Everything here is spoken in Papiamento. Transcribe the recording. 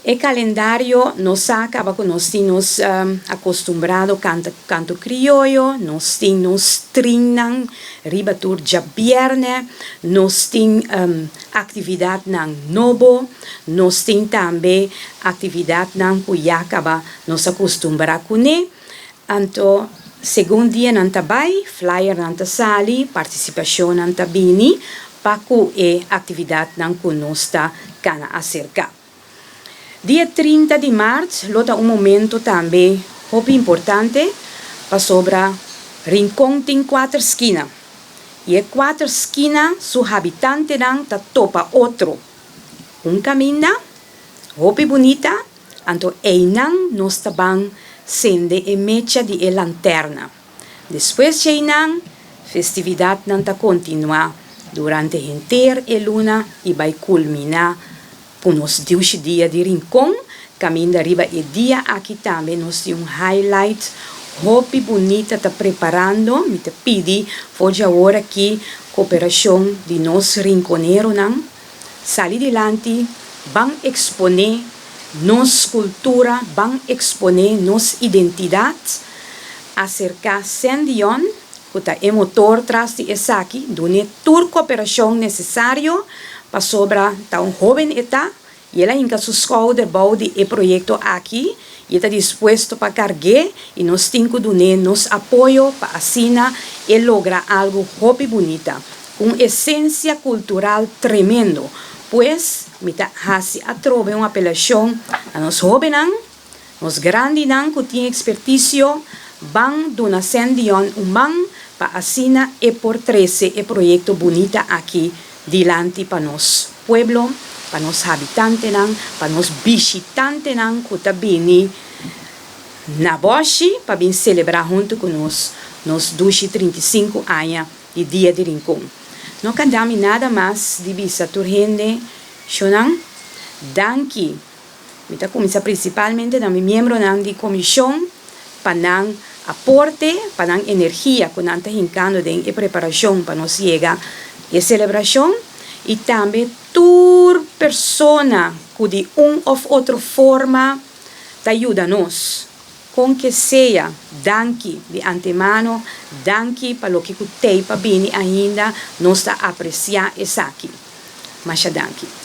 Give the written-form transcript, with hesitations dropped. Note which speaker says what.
Speaker 1: E kalendario nos sa kaba ku nos tin nos akostumbrado kanta kanto krioyo, nos tin nos trinnan riba tur djabièrnè, nos tin aktividatnan nobo, nos tin tambe aktividatnan ku ya kaba nos a kustumbrá kuné. Anto segun dianan ta bai, flyernan ta sali, partisipashonnan ta bini pa ku e aktividatnan ku nos ta kana aserká. Dia 30 di mart lo ta un momento tambe hopi importante pasobra Rincon tin kuater skina i e kuater skina su habitantenan ta topa otro un kaminda hopi bunita, anto einan nos ta ban sende e mecha di e lanterna. Despues djeinan festividatnan ta kontinuá durante henter e luna i bai kulminá Ku nos diushi dia di Rincon, kaminda riba e dia aki tambe nos tin un highlight hopi bunita ta preparando. Mi ta pidi for di awor aki koperashon di nos rinconeronan. Sali dilanti, ban eksponé nos kultura, ban eksponé nos identidat. Aserká Sendion, ku ta e motor tras di esaki, dun'é tur koperashon nesesario pasobra ta un hóben e ta i el a hinka su skouder bou di e proyekto aki i e ta dispuesto pa karg'é i nos tin ku dun'é nos apoyo pa asina e logra algu hopi bunita, ku un esensia kultural tremendo. Pues mi ta hasi atrobe un apelashon na nos hóbennan. Nos grandinan ku tin ekspertisio ban duna Sendion un man pa asina e por trese e proyekto bunita aki dilanti pa nos pueblo, pa nos habitantenan, pa nos bishitantenan ku ta bini na Bòshi pa bin selebrá huntu ku nos nos dushi 35 aña di Dia di Rincon. No kanda mi nada mas di bisa tur hende, Shonnan, danki. Mi ta kuminsá prinsipalmente na mi miembronan di komishon pa nan aporte, pa nan energia ku nan ta hinkando den e preparashon pa nos yega e selebrashon i tambe tur persona ku di un òf otro forma ta yuda nos. Kon ke sea, danki di antemano, danki pa loke ku tei pa bini ainda, nos ta apresiá esaki. Masha danki.